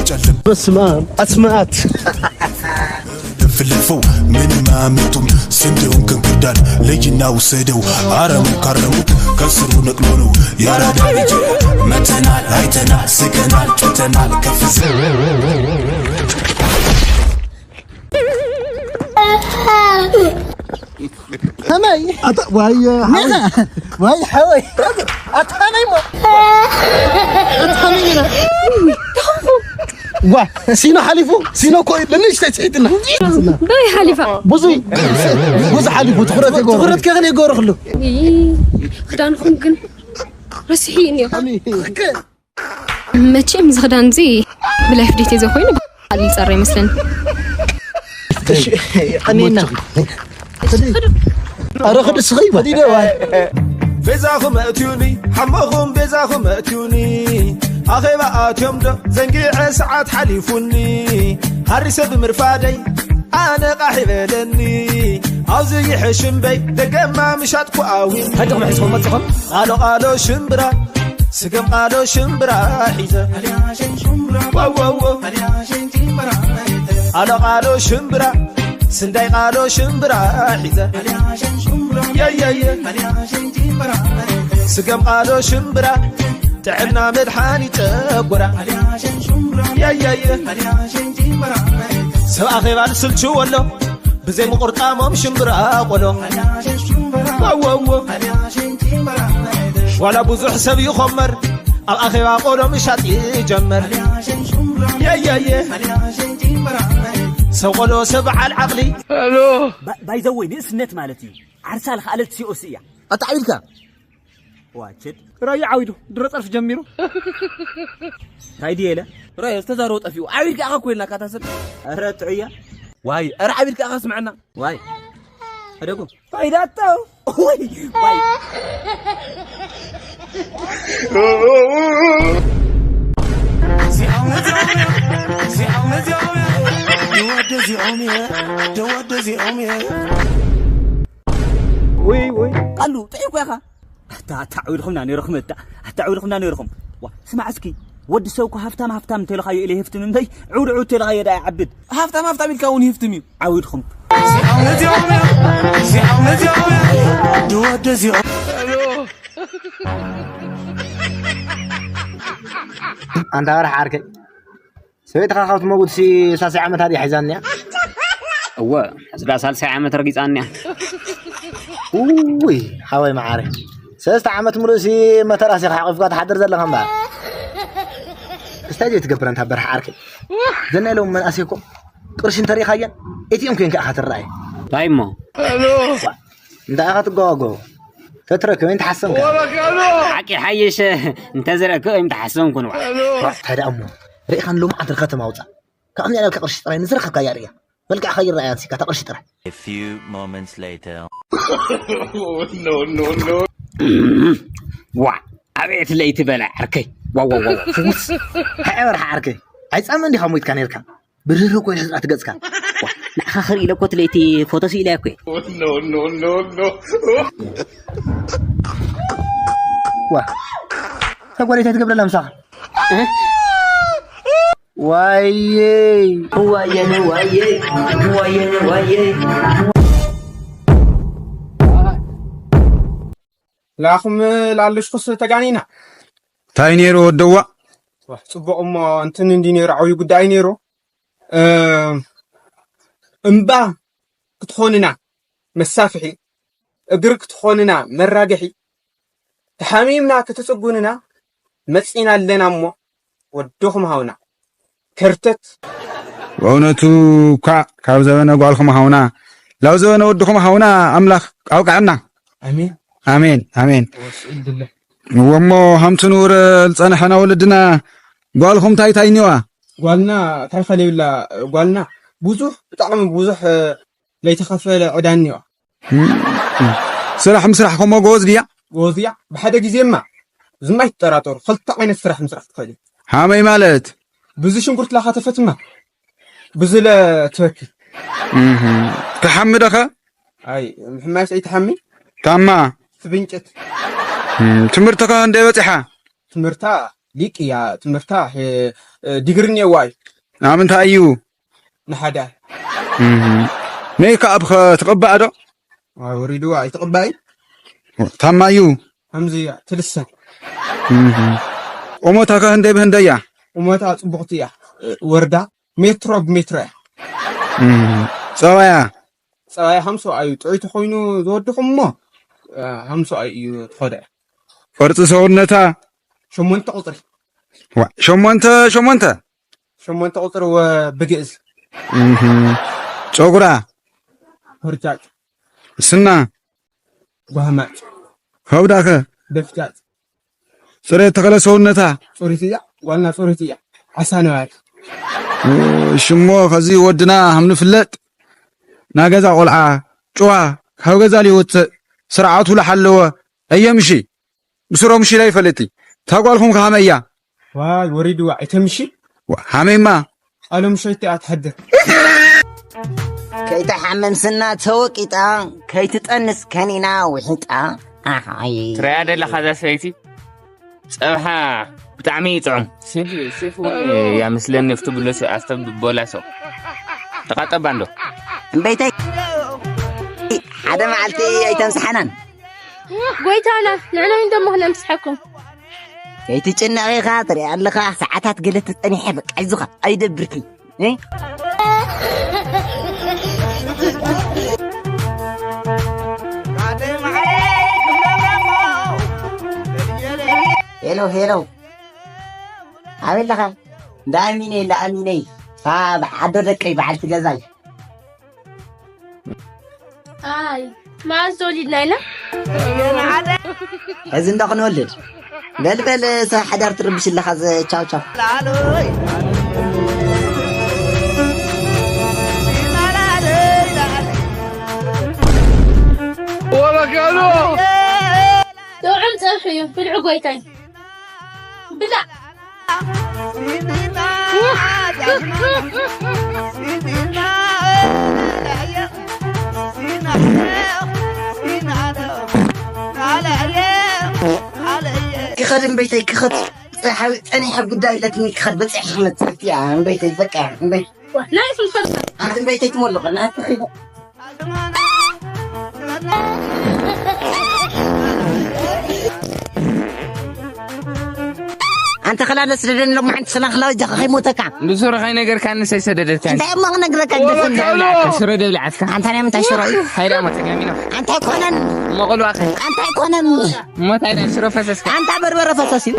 ጨልም በስመ አብ አስመአት ለፍልፈው ምንም አያመጡም። ስንዴውን ከእንክርዳድ ለይና ውሰደው። አረሙ ካረሙት ከስሩ ነቅሎ ነው። የአራዳ ልጅ መተናል፣ አይተናል፣ ስቀናል፣ ጨተናል፣ ከፍ ዝቅ ከመይ ዋይ ሓወይ ወይ ሓወይ ኣታ ከመይ ሞ ኣታ ከመይ ኢና ዋ ሲኖ ሓሊፉ ሲኖ እኮ እዩ ንእሽተይ ስሒትና በይ ሓሊፋ ብዙ ብዙ ሓሊፉ ትኩረት ይገብሩ ትኩረት ከኽን ይገብሩ ክሉ ክዳንኹም ግን ረስሒ እኒኦ መቸም እዚ ክዳን እዚ ብላይፍ ዴት እየ ኮይኑ ባል ዝፀረ ይመስለኒ ቀኒና ኣረ ክድስኺ ወዲደ ቤዛኹም ኣእትዩኒ ሓመኹም ቤዛኹም ኣእትዩኒ ኣኼባ ኣትዮም ዶ ዘንጊዐ ሰዓት ሓሊፉኒ ሃሪሰ ብምርፋደይ ኣነ ቃሕ ይበለኒ ኣብዚ ይሕሽ እምበይ ደገማ ምሻጥኩ ኣዊኒ እንታይ ጥቕሚ ሒዝኩም መፅኹም ቃሎ ቃሎ ሽምብራ ስገም ቃሎ ሽምብራ ሒዘ ዋዋዎ ቃሎ ቃሎ ሽምብራ ስንዳይ ቃሎ ሽምብራ ሒዘ የየየ ስገም ቃሎ ሽምብራ ጥዕና መድሓኒ ጨጎራ የየየ ሰብ ኣኼባ ዝስልችዎ ኣሎ ብዘይ ምቑርጣሞም ሽምብራ ቆሎ ዋዋዎ ዋላ ብዙሕ ሰብ ይኾመር ኣብ ኣኼባ ቆሎ ምሻጥ ይጀመር የየየ ሰብ ቆሎ ሰብ በዓል ዓቕሊ ባይዘወይ ንእስነት ማለት እዩ ዓርሳ ልኽኣለት ሲኦሲ እያ ኣታዕቢልካ ዋችድ ራዩ ዓዊዱ ድሮ ጸርፍ ጀሚሩ ታይ ድየለ ራዩ ዝተዛረቦ ጠፊኡ ዓቢድካ ኢኻ ኮይና ካታ ሰብ ኧረ ጥዑያ ዋይ ኧረ ዓቢድካ ኢኻ ስምዐና ዋይ ሕደጉ ፋይዳቶ ውይ ውይ ቃሉ ጥዑይ እኮ ኢኻ ኣታ ኣታ ዓውድኹምና ነይርኹም እታ ኣታ ዓውድኹምና ነይርኹም ዋ ስማዕ እስኪ ወዲ ሰብ እኮ ሃፍታም ሃፍታም እንተልኻዮ ኢለ ይህፍትም እምበይ ዕውድ ዕውድ እንተልኻዮ ዳ ይዓብድ ሃፍታም ሃፍታም ኢልካ እውን ይህፍትም እዩ ዓውድኹም ኣንታ በራሕ ዓርከይ ሰበይትኻ ካብ ትመውት ሲ ሳልሳይ ዓመታ ድያ ሒዛኒያ እወ ሕዝዳ ሳልሳይ ዓመት ረጊፃኒያ ውይ ሓወይ መዓረ ሰለስተ ዓመት ሙሉእ ሲ መተራስ ኢኻ ሓቂፍካ ትሓድር ዘለኻ እምበኣር እስታይ ዘይትገብር ኣንታ በራሕ ዓርከይ ዘና ኢሎም መናእሰይ እኮ ቅርሺ እንተሪእኻየን ኤቲኤም ኮይንካ ኢኻ ትረኣይ እንታይ እሞ እንታይ ኢኻ ትጓጓጎ ተትረክበ እንታይ ሓሰምካ ሓቂ ሓየሸ እንተዝረክብ እንታይ ሓሰምኩ ንባዕ እንታይ ደኣ እሞ ርኢኻን ሎምዓንቲ ንከተማ ኣውፃእ ካብ እዚኣ ናብካ ቅርሺ ጥራይ ንዝረኸብካያ ርእያ መልክዕኻ ይረኣያ ንሲካ እታ ቅርሺ ጥራይ moments later. ዋ ኣቤት ለይቲ በለ ዓርከይ ዋዋዋ ፍውስ ሃይ በርሓ ዓርከይ ኣይፃመ እንዲኻ ሞይትካ ነርካ ብርህርህ ኮይኑ ሕፅራት ገፅካ ንዓኻ ክርኢ ኢለ እኮ እቲ ለይቲ ፎቶ ስኢለ እኮ ዋ ተጓሪታ ትገብረላ ምሳኻ ዋየይ ዋየነ ዋየይ ዋየነ ዋየይ ላኹም ላልሽኩስ ተጋኒና ታይ ነይሩ ወደዋ ጽቡቕ እሞ እንትን እንዲ ነይሩ ዓብዩ ጉዳይ ነይሩ እምባ ክትኾንና መሳፍሒ እግሪ ክትኾንና መራግሒ ተሓሚምና ክትጽጉንና መጺና ኣለና እሞ ወድኹም ሃውና ከርተት በእውነቱ እኳ ካብ ዘበነ ጓልኹም ሃውና ላብ ዘበነ ወድኹም ሃውና ኣምላኽ ኣብቅዐና ኣሜን ኣሜን ኣሜን እወሞ ሃምቲ ንውረ ዝጸንሐና ወለድና ጓልኹም ታይ ታይ እኒዋ ጓልና ታይ ኸለብላ ጓልና ብዙሕ ብጣዕሚ ብዙሕ ለይተኸፈለ ዕዳ እኒዋ ስራሕ ምስራሕ ከሞ ጎበዝ ድያ ጎበዝ እያ ብሓደ ግዜማ ዝም ኣይትጠራጠሩ ክልተ ዓይነት ስራሕ ምስራሕ ትኽእል እዩ ሃመይ ማለት ብዚ ሽንኩርት ላኻ ተፈትማ ብዚ ለ ትበኪ ትሓሚ ደኸ ኣይ ምሕማይስ ኣይትሓሚ ታማ ትብንጭት ትምህርትኸ እንደ በፂሓ ትምህርታ ሊቅ እያ ትምህርታ። ዲግሪ እኒኤዋ እዩ። ኣብ እንታይ እዩ? ንሓዳር። ሜክ ኣፕ ትቕባእ ዶ? ወሪድዋ ኣይትቕባእን። ታማ እዩ። ከምዚ እያ ትልሰን። ቁመታ ከ ህንደይ ብህንደይ እያ? ቁመታ ጽቡቕቲ እያ። ወርዳ ሜትሮ ብሜትሮ እያ። ጸባያ? ጸባያ ሃምሳ እዩ። ጥዑይ ተኾይኑ ዝወድኹም እሞ ሃምሳ እዩ ትኸደ። ቅርጺ ሰውነታ? ሸሞንተ ቁጽሪ። ዋ፣ ሸሞንተ ሸሞንተ? ሸሞንተ ቁጽሪ ወ ብግእዝ። ጸጉራ? ፍርጫጭ። ስና? ጓህማጭ። ከብዳኸ? ደፍጫጭ። ጽሬት ተኸለ ሰውነታ? ጽሪት እያ። ዋና ጽሪት እያ። ዓሳ ነባሪ። ሽሞ ከዚ ወድና ሃምንፍለጥ ናገዛ ቆልዓ ጭዋ ካብ ገዛ ሊወፅእ ስርዓቱ ለሓለወ። ኣየምሺ ብስሮም ሽላ ይፈለጢ። ታጓልኩም ከሃመያ? ዋይ ወሪድዋ ኣይተምሺ። ሃመይማ? ኣሎም ሸይቲ ኣትሐድር። ከይትሓምም ስና ተወቂጣ፣ ከይትጠንስ ከኒና ውሒጣ። ኣይ። ትረያ ደለኻ እዛ ሰበይቲ? ጸብሓ ብጣዕሚ እዩ ጥዑም። ሴፍ፣ ሴፍ እውን እያ መስለኒ፣ ኣብቲ ብሎሲ-፣ ኣብቲ ቦላሶ። ተቓጠባ እንዶ። እምበይተይ፣ ሓደ መዓልቲ ኣይተምስሓናን። ጎይታና፣ ንዕና እንደሞ ክነምስሐኩም። ከይትጭነቕ ኢኻ፣ ትሪኣ ኣለኻ፣ ሰዓታት ገለ ተጸኒሐ፣ በቃ፣ ኣይዞኻ፣ ኣይደብርኪ። እ? ሄሎ፣ ሄሎ። ኣበይ ኣለኻ? እንዳ ኣሚነይ፣ እንዳ ኣሚነይ። ፋ፣ ዓዶ ደቀይ፣ በዓልቲ ገዛይ። ኣይ፣ መዓስ ተወሊድና ኢና? እዚ እንዳ ክንወልድ። በል፣ በል፣ ሰብ ሓዳር ትርብሽ ኣለኻ፣ ዘ-፣ ቻው፣ ቻው። ጥዑም ጸብሒ እዩ፣ ብልዒ ጎይታይ። ብላዕ። ክኸድ እምበይተይ ክኸድ። ጸሓዊ ጸኒሐ ጉዳይ ኣለትኒ ክኸድ በጺሐ ክመጽእ እያ እምበይተይ በቃ እምበይ። ዋ፣ ናይ ስም ፈርሳ። ኣንተ እምበይተይ ትመልቕ፣ ኣንተ ኺድ። ኣንተ ኸላ ነስደደኒ ሎማዓንቲ ሰላም ኸላ ወጃኻ ኸይሞተካ። ንሱር ኸይነገርካኒ ሰይሰደደልካኒ። እንታይ እሞ ክነግረካ ግደፈኒ። ሽሮ ደብልዓትካ። ኣንታ ናይ ምንታይ ሽሮ እዩ? ሃይዳ እሞ ተጋሚና። ኣንታ ኣይኮነን። እሞ ቁልዋኸ? ኣንታ ኣይኮነን። እሞ እንታይ ናይ ሽሮ ፈሰስካ? ኣንታ በርበረ ፈሰስ እዩ።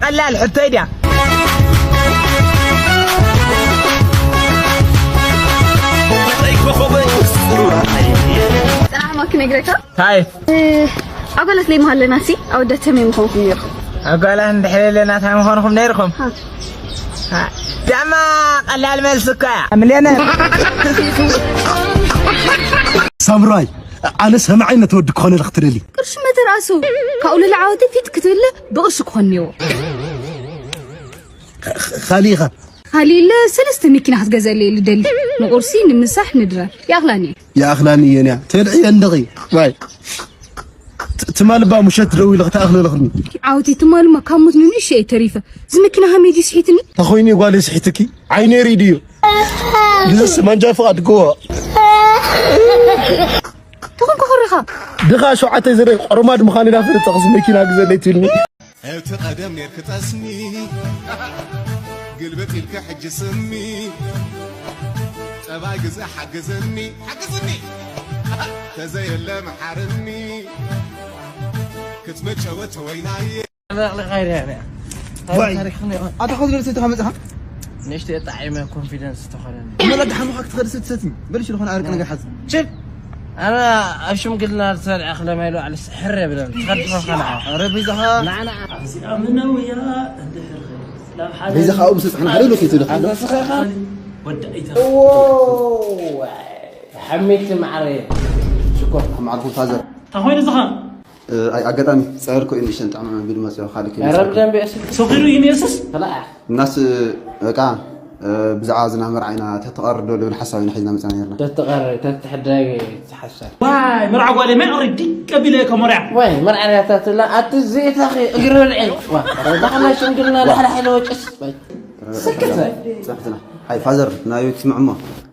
ቀላል ሕቶይ ድያ? ጽናሕ እሞ ክነግረካ። ታይ? እ፣ ኣጓላት ለይመሃለና ሲ ኣወዳት ተመይ ምኾንኩም ነይርኩም? ኣጓላት እንድሕር ኣለና ታይ ምኾንኩም ነይርኩም? ሃ። ሃ። ዳማ ቀላል መልሲ እኮ እያ። ሚልዮነር። ሳምራይ፣ ኣነ ሰማዒ ነቲ ወዲ ክኾነልክ ትደሊ። ቅርሺ መተርኣሱ፣ ካብኡ ልዕሊ ዓወተይ ፊት ክትብለ ብቕርሺ ክኾን እኒዎ። ኸ-፣ ኸ-፣ ኻሊእኻ? ኻሊእለ ሰለስተ መኪና ክትገዘእለይ እየ ልደሊ። ንቑርሲ፣ ንምሳሕ፣ ንድራር። ይኣኽላኒ እዩ። ይኣኽላኒ እየን እያ። ተልዕየን ድኺ? ዋይ። ት-፣ ትማል እባ ምሸት ደዊለ ክትኣኽለለኽኒ። ዓወተይ ትማልማ ካብ ሞት ንንእሽቶ እየ ተሪፈ። እዚ መኪና ሃመይ ድዩ ስሒትኒ? ተኾይኑ ጓለይ ስሒትኪ? ዓይነይ ሪድዮ። ግዝስ መንጃ ፍቓድ ግዎ። ተኾንኩ ኹሪኻ። ድኻ ሸውዓተ ዘረ ቆርማድ ምዃን ኢና ፍልጥ፣ ጠቕሲ መኪና ግዘለይ ትብልኒ። እቲ ቀደም ኔርክ ጠስሚ፣ ግልብጥ ኢልክ ሕጂ ስሚ። ጠባይ ግዘ ሓግዝኒ፣ ሓግዝኒ። ተዘየለ መሓርኒ፣ ክትመጨወት ወይናየ። ኣታ ኸዚ ገለ ሰይትኻ መጽኻ? ንእሽተይ ጣዒመ ኮንፊደንስ ተኾነኒ። መላ ደሓን ምዃን ክትኸዲ ሰቲ ሰቲ። በል ሽሉ ኾነ ዓርቂ ነገር ሓዝ። ችል! ኣነ ኣብ ሽምግልና ዝሰርዐ ክለማይ ኢሉ ኣልስ ሕረ ብለን። ትኸዲ ኾንካ ንዓ። ኧረ በይዛኻ። ንዓ ንዓ። እዚኣ ምነው እያ እንድሕር ኸይድ። ናብ ሓደ በይዛኻ ኣብኡ ምስ በጻሕና ሓደ ኢሉ ከይትብል። ኣንተ ስኻ ኢኻ? ወዳኢታ። ኦ፣ ሓሚድ ማዕረ። ሽኮር፣ መዓልኩም ፋዘር። እንታይ ኮይኑ ዝኻ? እ፣ ኣይ፣ ኣጋጣሚ ጸርኮ ኢንሽን ጣዕሚ ብድመጽዮ ካልክ ኧረ ብደንብ የስስ። ሰኺሩ እዩ የስስ። ተላኣ። እናስ በቃ ብዛዕባ ዝና መርዓ ኢና ተተቐርዶ ልብል ሓሳብ ኢና ሒዝና መፅና ነርና። ተተቐረ ተትሕዳይ ሓሳብ ዋይ መርዓ ጓለ መዕሪ ዲቅ ቀቢለ ከመርያ ወይ መርዓርያታትላ ኣቲ ዝእታኺ እግሪ ብልዒ ዳኽላ ሽምግልና ላሕላሕ ኢለ ወጭስ ስክት። ፅሕትና ሓይ ፋዘር ናዩ ትስምዕሞ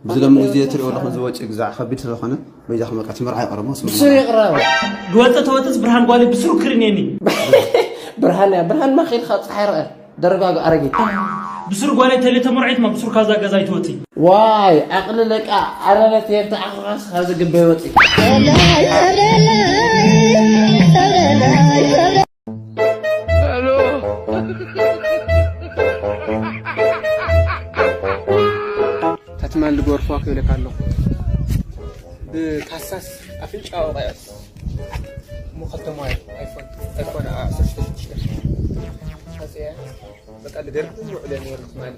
ብዝለምኑ ግዜ ትሪኦ ኣለኹም ዝወጭ ግዛዕ ከቢድ ስለኾነ በይዛኹም በቃ እቲ መርዓ ይቐረሞ ስምዑ። ብስሩ ይቕረብ። ዝወፀ ተወፅስ ብርሃን ጓለ ብስሩ ክርኔኒ ብርሃን እያ ብርሃን ማኺልካ ፀሓይ ረአ ደረጋጉ ኣረጊት ብስሩ ጓለ ተሌ ተመርዒት ማ ብስሩ ካዛ ገዛ ይትወፂ ዋይ ዓቕሊ ለቃ ዓረበት የርትዓኽኻስ ካብዚ ግበ ይወፂ ተትማል ልጎርፎ ክብለካ ኣለኹ ብካሳስ ኣፍንጫ ወቀያስ እሞ ከልተ ሞያ ኣይፎን ኣይፎን ዓሰርተ ሽዱሽተ መፅያ በቃ ልደርብ ውዕለ ነይሩ ትማል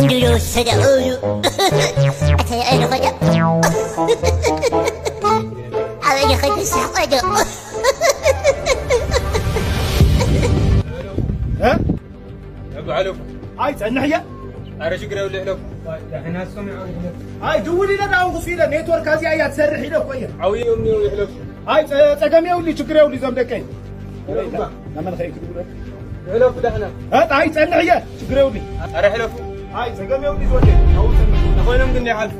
እንድዮ ሰደኡሉ ኣተይ ኣይንኸደ ኣብ ኣይንኸደ ሳቆዶ ኣይ ጸንሕ እየ ኣረ ሽግር የብሉ ይሕለፉ ኣይ ድውል ኢለ ዳውን ኩሱ ኢለ ኔትወርክ ኣዚኣ እያ ትሰርሕ ኢለ እኮ እየ ዓውዮም ኒው ይሕለፉ ኣይ ጸገም የብሉ ችግር የብሉ እዞም ደቀይ ይሕለፉ ዳሕና ኣይ ጸንሕ እየ ችግር የብሉ ኣረ ሕለፉ ኣይ ጸገም የብሉ ይዞ ተኾይኖም ግን ይሓልፉ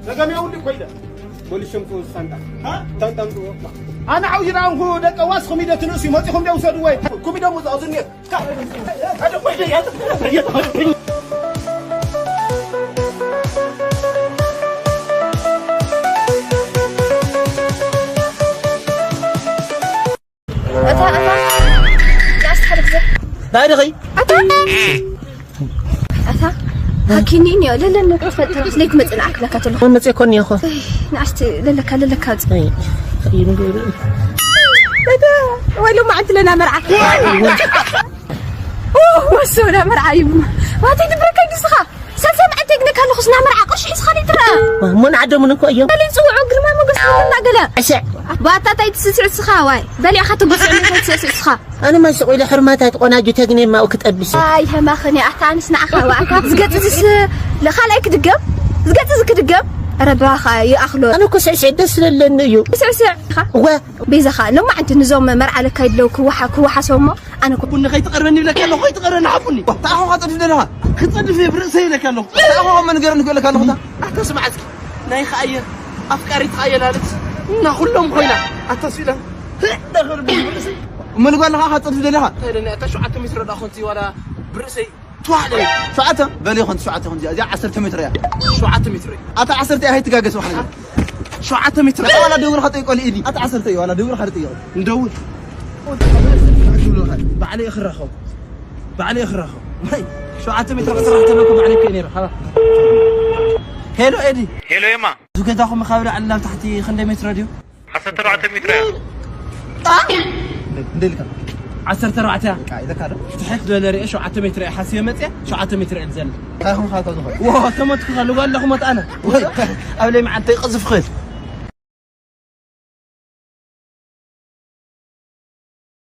ጸገም የብሉ እኮ ኢለ በሉ ሸምቱ ሳንጣ ሳንጣ ምጥዎ ኣነ ዓው ይራንኩ ደቀ ዋስ ኩሚደ ትንሱ መፂኹም ደው ሰድወይ ኩሚደ ሙዛው ዝኒት እታ እታ ላስት ሓደ ግዜ ናይ ድኺ ኣታ ኣታ ሃኪኒ እኒኦ ለለኒ ክትፈልጥ ለይት መፅእ ንኣክለካ ተለኹ መፅእ ኮን እኮ ንኣሽቲ ለለካ ለለካ ወፅእ ወይ ሎማዓንቲ ለና መርዓ ወስና መርዓ እዩ ማተይ ድብረካ ይድስኻ ሰልሰ መዓልቲ የግነካ ኣለኹ ስና መርዓ ቅርሺ ሒዝኻ ዘይትረአ እሞ ንዓዶምን እኮ እዮም በሊ ፅውዑ ግርማ ሞገስ ትብል እናገለ ዕሸዕ ባታ ታይ ትስስዕ ስኻ ዋይ በሊዕኻ ትጉስዕ እንታይ ትስስዕ ስኻ ኣነ ማስቆ ኢለ ሕርማታት ቆናጁ ተግኔ ማኡ ክጠብስ ኣይ ሀማኽን ኣታ ኣንስ ንዓኻ ዋዕካ ዝገጽ ዝስ ለኻልኣይ ክድገም ዝገጽ ዝክድገም ረባኻ ይኣኽሎ ኣነ እኮ ስዕስዕ ደስ ስለለኒ እዩ ስዕስዕ ወ ቤዛኻ ሎማዓንቲ ንዞም መርዓ ለካ ይድለው ክወሓ ክወሓሶሞ ኣነ እኮ ቡኒ ከይትቐርበኒ ይብለካ ኣለኹ ከይትቐርበኒ ሓቡኒ እንታይ ኢኹም ከጸድፍ ደለኻ ክጸድፍ እየ ብርእሰይ ይብለካ ኣለኹ እንታይ ኢኹም መንገርኒ ክብለካ ኣለኹ ኣታ ስማዕ እስኪ ናይ ኸኣየ ኣፍቃሪት ኸኣየ ላለት እና ኩሎም ኮይና ኣታ ስኢላ መን ጓል ኸዓ ከጸድፍ ደለኻ እንታይ ደለኒ ኣታ ሸውዓተ ሜትሮ ዳ ኾንቲ ዋላ ብርእሰይ ተዋሕደ ሸውዓተ በል ይኹን ሸውዓተ ኹን እዚኣ ዓሰርተ ሜትሮ እያ ሸውዓተ ሜትሮ እያ ኣታ ዓሰርተ እያ ከይትጋገስ ዋሕለ ሸውዓተ ሜትሮ ዋላ ደውል ኸጠይቆ ልኢዲ ኣታ ዓሰርተ እዩ ዋላ ደውል ኸጠይቆ እንደውል ባዕለይ ክራኸቡ ባዕለይ ክራኸቡ ሸውዓተ ሜትሮ ክስራሕ ተለኩ ባዕለይ ከ ነይረ ሄሎ ኤዲ ሄሎ የማ እዚ ገዛኹም ካብ ላዕሊ ናብ ታሕቲ ክንደይ ሜትሮ ድዩ ዓሰርተ ኣርባዕተ ሜትሮ እያ እንደልካ ዓሰርተ ኣርባዕተ እያ ትሕት ዝበለ ርአ ሸውዓተ ሜትሮ እያ ሓስየ መፅያ ሸውዓተ ሜትሮ እየ ዘለ እንታይ ኹም ካብ ዝኾነ ተመትኩ ከሉ ጓለኹ መት ኣነ ኣብ ለይ መዓንተ ይቐዝፍ ኽእል